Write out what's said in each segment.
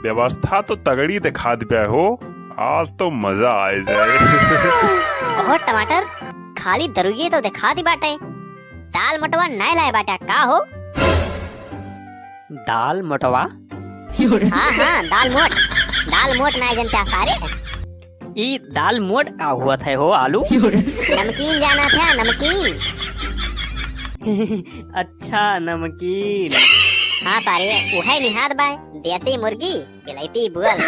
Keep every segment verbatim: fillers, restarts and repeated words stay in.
व्यवस्था तो तगड़ी दिखा दिया हो, आज तो मजा आए जाए। बहुत टमाटर, खाली दरुइये तो दिखा दी बाटे, दाल मोटवा नाय लाए बाटे का हो? दाल मोटवा? हाँ, हाँ, दाल मोट, दाल मोट नाय जनते सारे। ई दाल मोट का हुआ था हो आलू? नमकीन जाना था, नमकीन। अच्छा, नमकीन। हाँ सारे, उहे निहाद बाय, देसी मुर्गी, बिलायती बुअल।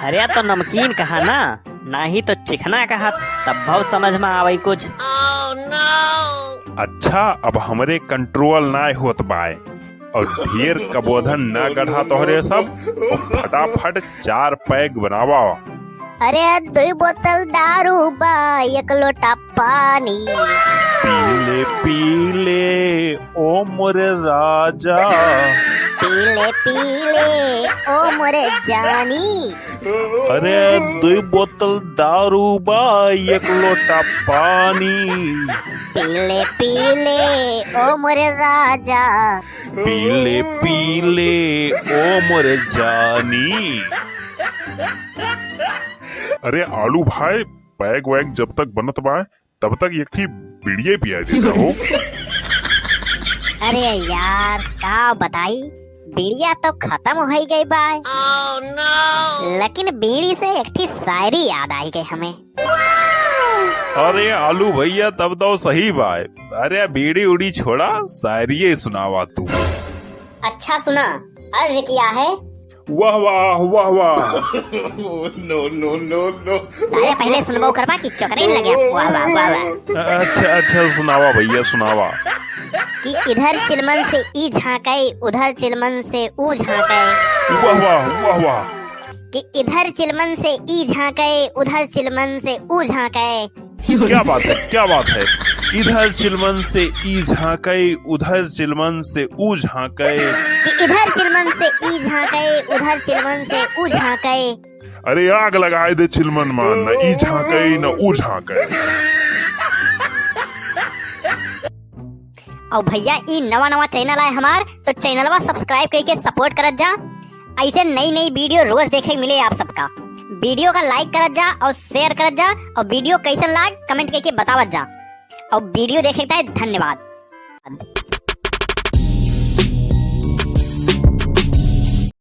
अरे तो नमकीन कहा ना, नाही तो चिकना कहा, तब भाव समझ में आवई कुछ। अच्छा, अब हमरे control नाय होत बाय। और ढेर कबोधन ना गढ़ा तोहरे सब, और फटाफट चार पैग बनावा। अरे, दुई बोतल दारू बा, एक लोटा पानी। पी ले, पी ले, ओ मोरे राजा। पी ले, पी ले, ओ मोरे जानी। अरे, दुई बोतल दारू बा, एक लोटा पानी। पी ले, पी ले, ओ मोरे राजा। पी ले, पी ले, ओ मोरे जानी। अरे आलू भाई, पैग वैग जब तक बनत बा, तब तक एक ठी बीड़िये पिया देता हो। अरे यार, का बताई, बीड़िया तो खत्म होइ गई बा। लेकिन बीड़ी से एक ठी शायरी याद आई गई हमें। अरे आलू भैया, तब तो सही बा। अरे बीड़ी उड़ी छोड़ा, शायरिये सुनावा तू। अच्छा सुना, अर्ज किया है। वाह वाह, वाह वाह। No, no, no, no। सारे पहले सुनबो करबा कि चोकरेन लगे। वाह वाह, वाह वाह। अच्छा, अच्छा, सुनावा भैया, सुनावा। कि इधर चिलमन से ई झांके, उधर चिलमन से ऊ झांके। वाह वाह, वाह वाह। कि इधर चिलमन से ई झांके, उधर चिलमन से ऊ झांके। क्या बात है, क्या बात है। इधर चिलमन से ई झांके, उधर चिलमन से ऊ झांके। कि इधर चिलमन से ई झांके, उधर चिलमन से ऊ झांके। अरे आग लगाए दे चिलमन मा, न ई झांके, न ऊ झांके। और भैया, ई नवा नवा channel आए हमार, तो channelवा subscribe करके support करत जा। ऐसे नई नई video रोज देखे मिले आप सबका। Video का like करत जा और share करत जा, और video कैसन लाग comment करके बतावत जा। और video देखे के धन्यवाद।